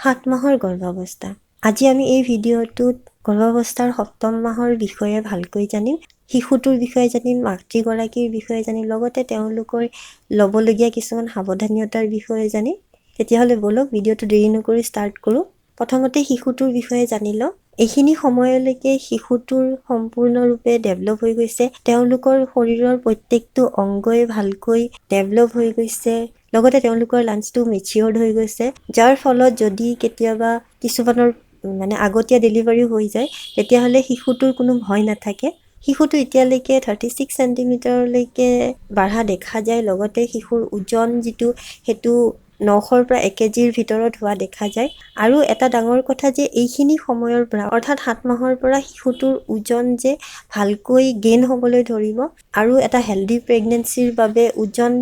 7 মাহৰ গৰ্ভাৱস্থা। আজি আমি এই ভিডিঅ'টোত গৰ্ভাৱস্থাৰ সপ্তম মাহৰ বিষয়ে ভালকৈ জানিম, শিশুটোৰ বিষয়ে জানিম, মাতৃগৰাকীৰ বিষয়ে জানিম, লগতে তেওঁলোকৰ ল'বলগীয়া কিছুমান সাৱধানীয়তাৰ বিষয়ে জানিম। তেতিয়াহ'লে ব'লক, ভিডিঅ'টো দেৰি নকৰি ষ্টাৰ্ট কৰোঁ। প্ৰথমতে শিশুটোৰ বিষয়ে জানি লওঁ। এইখিনি সময়লৈকে শিশুটোৰ সম্পূৰ্ণৰূপে ডেভেলপ হৈ গৈছে। তেওঁলোকৰ শৰীৰৰ প্ৰত্যেকটো অংগই ভালকৈ ডেভেলপ হৈ গৈছে। লগতে তেওঁলোকৰ লাংছটো মেচিয়ৰ্ড হৈ গৈছে, যাৰ ফলত যদি কেতিয়াবা কিছুমানৰ মানে আগতীয়া ডেলিভাৰী হৈ যায়, তেতিয়াহ'লে শিশুটোৰ কোনো ভয় নাথাকে। শিশুটো এতিয়ালৈকে 36 চেণ্টিমিটাৰলৈকে বাঢ়া দেখা যায়। লগতে শিশুৰ ওজন যিটো, সেইটো 900ৰ পৰা 1 কেজিৰ ভিতৰত হোৱা দেখা যায়। আৰু এটা ডাঙৰ কথা যে এইখিনি সময়ৰ পৰা, অৰ্থাৎ 7 মাহৰ পৰা শিশুটোৰ ওজন যে ভালকৈ গেইন হ'বলৈ ধৰিব আৰু এটা হেল্ডি প্ৰেগনেঞ্চিৰ বাবে ওজন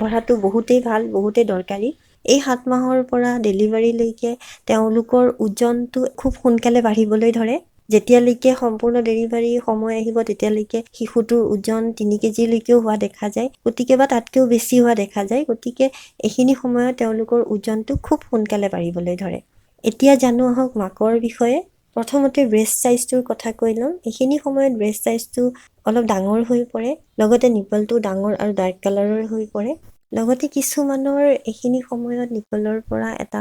বঢ়াটো বহুতেই ভাল, বহুতেই দৰকাৰী। এই 7 মাহৰ পৰা ডেলিভাৰীলৈকে তেওঁলোকৰ ওজনটো খুব সোনকালে বাঢ়িবলৈ ধৰে। যেতিয়ালৈকে সম্পূৰ্ণ ডেলিভাৰী সময় আহিব, তেতিয়ালৈকে শিশুটোৰ ওজন 3 কেজিলৈকেও হোৱা দেখা যায়, গতিকে বা তাতকৈও বেছি হোৱা দেখা যায়। গতিকে এইখিনি সময়ত তেওঁলোকৰ ওজনটো খুব সোনকালে বাঢ়িবলৈ ধৰে। এতিয়া জানো আহক মাকৰ বিষয়ে। প্ৰথমতে ব্ৰেষ্ট চাইজটোৰ কথা কৈ ল'ম। এইখিনি সময়ত ব্ৰেষ্ট চাইজটো অলপ ডাঙৰ হৈ পৰে, লগতে নিপলটো ডাঙৰ আৰু ডাৰ্ক কালাৰৰ হৈ পৰে। লগতে কিছুমানৰ এইখিনি সময়ত নিপলৰ পৰা এটা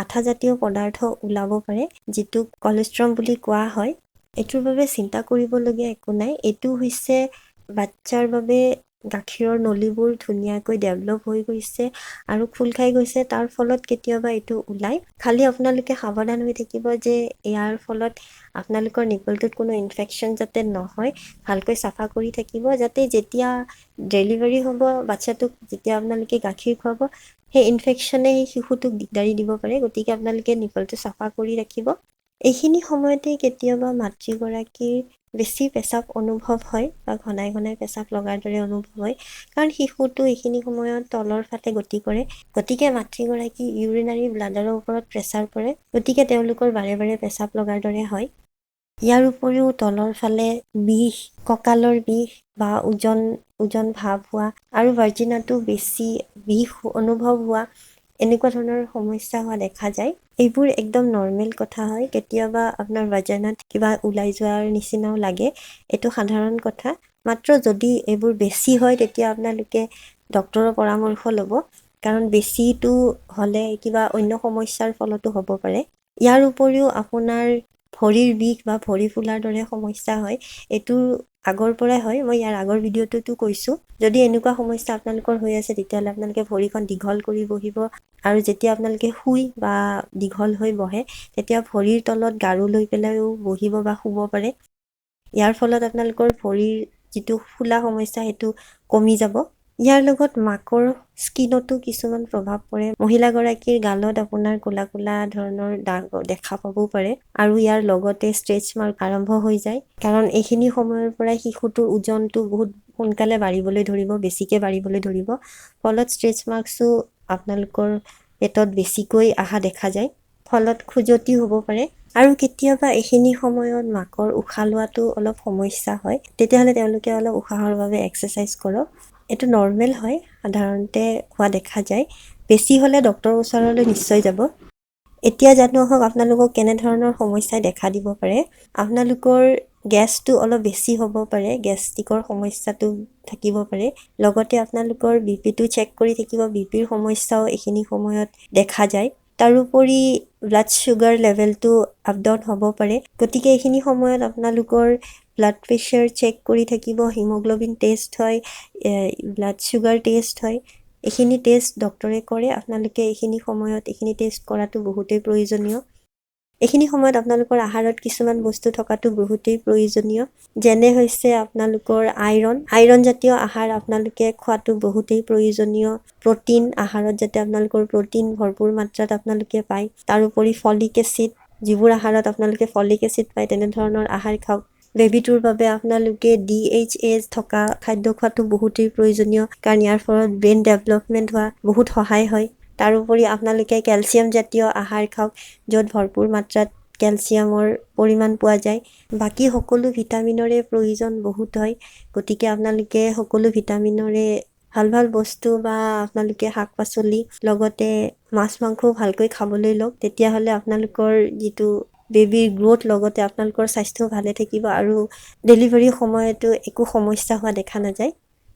আঠাজাতীয় পদাৰ্থ ওলাব পাৰে, যিটোক কলেষ্ট্ৰম বুলি কোৱা হয়। এইটোৰ বাবে চিন্তা কৰিবলগীয়া একো নাই। এইটো হৈছে বাচ্ছাৰ বাবে গাখীৰৰ নলীবোৰ ধুনীয়াকৈ ডেভেলপ হৈ গৈছে আৰু খোল খাই গৈছে, তাৰ ফলত কেতিয়াবা এইটো ওলায়। খালি আপোনালোকে সাৱধান হৈ থাকিব যে ইয়াৰ ফলত আপোনালোকৰ নিপলটোত কোনো ইনফেকশ্যন যাতে নহয়। ভালকৈ চাফা কৰি থাকিব, যাতে যেতিয়া ডেলিভাৰী হ'ব, বাচ্ছাটোক যেতিয়া আপোনালোকে গাখীৰ খুৱাব, সেই ইনফেকশ্যনে সেই শিশুটোক দিগদাৰি দিব পাৰে। গতিকে আপোনালোকে নিপলটো চাফা কৰি ৰাখিব। এইখিনি সময়তে কেতিয়াবা মাতৃগৰাকীৰ বেছি পেচাব অনুভৱ হয় বা ঘনাই ঘনাই পেচাব লগাৰ দৰে অনুভৱ হয়, কাৰণ শিশুটো এইখিনি সময়ত তলৰ ফালে গতি কৰে। গতিকে মাতৃগৰাকী ইউৰিনাৰী ব্লাডাৰৰ ওপৰত প্ৰেছাৰ পৰে। গতিকে তেওঁলোকৰ বাৰে বাৰে পেচাব লগাৰ দৰে হয়। ইয়াৰ উপৰিও তলৰ ফালে বিষ, কঁকালৰ বিষ বা ওজন ওজন ভাৱ হোৱা আৰু ভাৰ্জিনাটো বেছি বিষ অনুভৱ হোৱা, এনেকুৱা ধৰণৰ সমস্যা হোৱা দেখা যায়। এইবোৰ একদম নৰ্মেল কথা হয়। কেতিয়াবা আপোনাৰ ভাজাইনাত কিবা ওলাই যোৱাৰ নিচিনাও লাগে। এইটো সাধাৰণ কথা। মাত্ৰ যদি এইবোৰ বেছি হয়, তেতিয়া আপোনালোকে ডক্তৰৰ পৰামৰ্শ ল'ব, কাৰণ বেছিটো হ'লে কিবা অন্য সমস্যাৰ ফলতো হ'ব পাৰে। ইয়াৰ উপৰিও আপোনাৰ ভৰিৰ বিষ বা ভৰি ফুলাৰ দৰে সমস্যা হয়। এইটো আগৰ পৰাই হয়, মই ইয়াৰ আগৰ ভিডিঅ'টোতো কৈছোঁ। যদি এনেকুৱা সমস্যা আপোনালোকৰ হৈ আছে, তেতিয়াহ'লে আপোনালোকে ভৰিখন দীঘল কৰি বহিব আৰু যেতিয়া আপোনালোকে শুই বা দীঘল হৈ বহে, তেতিয়া ভৰিৰ তলত গাৰু লৈ পেলাইও বহিব বা শুব পাৰে। ইয়াৰ ফলত আপোনালোকৰ ভৰিৰ যিটো ফুলা সমস্যা, সেইটো কমি যাব। ইয়াৰ লগত মাকৰ স্কিনতো কিছুমান প্ৰভাৱ পৰে। মহিলাগৰাকীৰ গালত আপোনাৰ ক'লা ক'লা ধৰণৰ দাগ দেখা পাবও পাৰে আৰু ইয়াৰ লগতে ষ্ট্ৰেচ মাৰ্ক আৰম্ভ হৈ যায়, কাৰণ এইখিনি সময়ৰ পৰাই শিশুটোৰ ওজনটো বহুত সোনকালে বাঢ়িবলৈ ধৰিব, বেছিকৈ বাঢ়িবলৈ ধৰিব। ফলত ষ্ট্ৰেচ মাৰ্কছো আপোনালোকৰ পেটত বেছিকৈ অহা দেখা যায়, ফলত খজুৱতি হ'ব পাৰে। আৰু কেতিয়াবা এইখিনি সময়ত মাকৰ উশাহ লোৱাটো অলপ সমস্যা হয়। তেতিয়াহ'লে তেওঁলোকে অলপ উশাহৰ বাবে এক্সাৰচাইজ কৰক। এইটো নৰ্মেল হয়, সাধাৰণতে হোৱা দেখা যায়। বেছি হ'লে ডক্তৰৰ ওচৰলৈ নিশ্চয় যাব। এতিয়া জানো আহক আপোনালোকক কেনেধৰণৰ সমস্যাই দেখা দিব পাৰে। আপোনালোকৰ গেছটো অলপ বেছি হ'ব পাৰে, গেষ্ট্ৰিকৰ সমস্যাটো থাকিব পাৰে। লগতে আপোনালোকৰ বিপিটো চেক কৰি থাকিব। বিপিৰ সমস্যাও এইখিনি সময়ত দেখা যায়। তাৰোপৰি ব্লাড চুগাৰ লেভেলটো আপ ডাউন হ'ব পাৰে। গতিকে এইখিনি সময়ত আপোনালোকৰ ব্লাড প্ৰেছাৰ চেক কৰি থাকিব। হিমগ্ল'বিন টেষ্ট হয়, ব্লাড চুগাৰ টেষ্ট হয়, এইখিনি টেষ্ট ডক্তৰে কৰে। আপোনালোকে এইখিনি সময়ত এইখিনি টেষ্ট কৰাটো বহুতেই প্ৰয়োজনীয়। এইখিনি সময়ত আপোনালোকৰ আহাৰত কিছুমান বস্তু থকাটো বহুতেই প্ৰয়োজনীয়, যেনে হৈছে আপোনালোকৰ আইৰণ। আইৰণজাতীয় আহাৰ আপোনালোকে খোৱাটো বহুতেই প্ৰয়োজনীয়। প্ৰ'টিন, আহাৰত যাতে আপোনালোকৰ প্ৰ'টিন ভৰপূৰ মাত্ৰাত আপোনালোকে পায়। তাৰোপৰি ফলিক এচিড, যিবোৰ আহাৰত আপোনালোকে ফলিক এচিড পায়, তেনেধৰণৰ আহাৰ খাওক। বেবীটোৰ বাবে আপোনালোকে ডিএইচএ থকা খাদ্য খোৱাটো বহুতেই প্ৰয়োজনীয়, কাৰণ ইয়াৰ ফলত ব্ৰেইন ডেভেলপমেণ্ট হোৱা বহুত সহায় হয়। তাৰোপৰি আপোনালোকে কেলছিয়াম জাতীয় আহাৰ খাওক, য'ত ভৰপূৰ মাত্ৰাত কেলছিয়ামৰ পৰিমাণ পোৱা যায়। বাকী সকলো ভিটামিনৰে প্ৰয়োজন বহুত হয়। গতিকে আপোনালোকে সকলো ভিটামিনৰে ভাল ভাল বস্তু বা আপোনালোকে শাক পাচলি, লগতে মাছ মাংসও ভালকৈ খাবলৈ লওক। তেতিয়াহ'লে আপোনালোকৰ যিটো বেবীৰ গ্ৰ'থ, লগতে আপোনালোকৰ স্বাস্থ্যও ভালে থাকিব আৰু ডেলিভাৰীৰ সময়তো একো সমস্যা হোৱা দেখা নাযায়।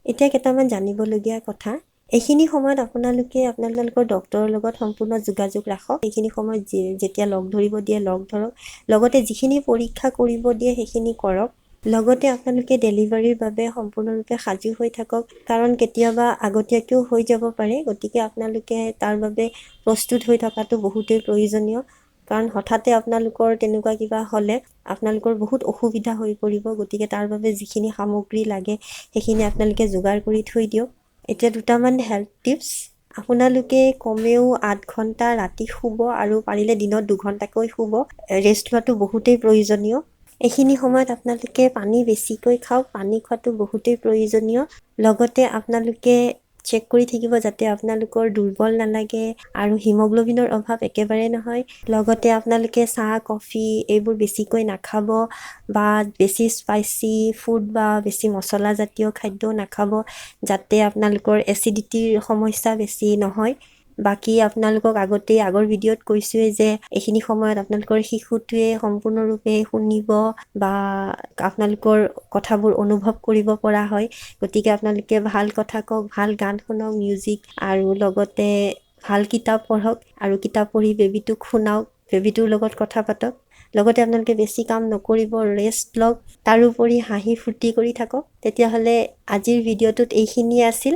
এতিয়া কেইটামান জানিবলগীয়া কথা। এইখিনি সময়ত আপোনালোকে আপোনালোকৰ ডক্তৰৰ লগত সম্পূৰ্ণ যোগাযোগ ৰাখক। এইখিনি সময়ত যেতিয়া লগ ধৰিব দিয়ে লগ ধৰক, লগতে যিখিনি পৰীক্ষা কৰিব দিয়ে সেইখিনি কৰক। লগতে আপোনালোকে ডেলিভাৰীৰ বাবে সম্পূৰ্ণৰূপে সাজু হৈ থাকক, কাৰণ কেতিয়াবা আগতীয়াকৈও হৈ যাব পাৰে। গতিকে আপোনালোকে তাৰ বাবে প্ৰস্তুত হৈ থকাটো বহুতেই প্ৰয়োজনীয়, কাৰণ হঠাতে আপোনালোকৰ তেনেকুৱা কিবা হ'লে আপোনালোকৰ বহুত অসুবিধা হৈ পৰিব। গতিকে তাৰ বাবে যিখিনি সামগ্ৰী লাগে সেইখিনি আপোনালোকে যোগাৰ কৰি থৈ দিয়ক। এতিয়া দুটামান হেল্থ টিপছ। আপোনালোকে কমেও 8 ঘণ্টা ৰাতি শুব আৰু পাৰিলে দিনত 2 ঘণ্টাকৈ শুব। ৰেষ্ট লোৱাটো বহুতেই প্ৰয়োজনীয়। এইখিনি সময়ত আপোনালোকে পানী বেছিকৈ খাওক, পানী খোৱাটো বহুতেই প্ৰয়োজনীয়। লগতে আপোনালোকে চেক কৰি থাকিব যাতে আপোনালোকৰ দুৰ্বল নালাগে আৰু হিমগ্ল'বিনৰ অভাৱ একেবাৰে নহয়। লগতে আপোনালোকে চাহ, কফি এইবোৰ বেছিকৈ নাখাব বা বেছি স্পাইচি ফুড বা বেছি মছলাজাতীয় খাদ্যও নাখাব, যাতে আপোনালোকৰ এচিডিটিৰ সমস্যা বেছি নহয়। বাকী আপোনালোকক আগতেই আগৰ ভিডিঅ'ত কৈছোঁৱেই যে এইখিনি সময়ত আপোনালোকৰ শিশুটোৱে সম্পূৰ্ণৰূপে শুনিব বা আপোনালোকৰ কথাবোৰ অনুভৱ কৰিব পৰা হয়। গতিকে আপোনালোকে ভাল কথা কওক, ভাল গান শুনক, মিউজিক, আৰু লগতে ভাল কিতাপ পঢ়ক আৰু কিতাপ পঢ়ি বেবীটোক শুনাওক, বেবীটোৰ লগত কথা পাতক। লগতে আপোনালোকে বেছি কাম নকৰিব, ৰেষ্ট লওক, তাৰোপৰি হাঁহি ফূৰ্তি কৰি থাকক। তেতিয়াহ'লে আজিৰ ভিডিঅ'টোত এইখিনিয়ে আছিল।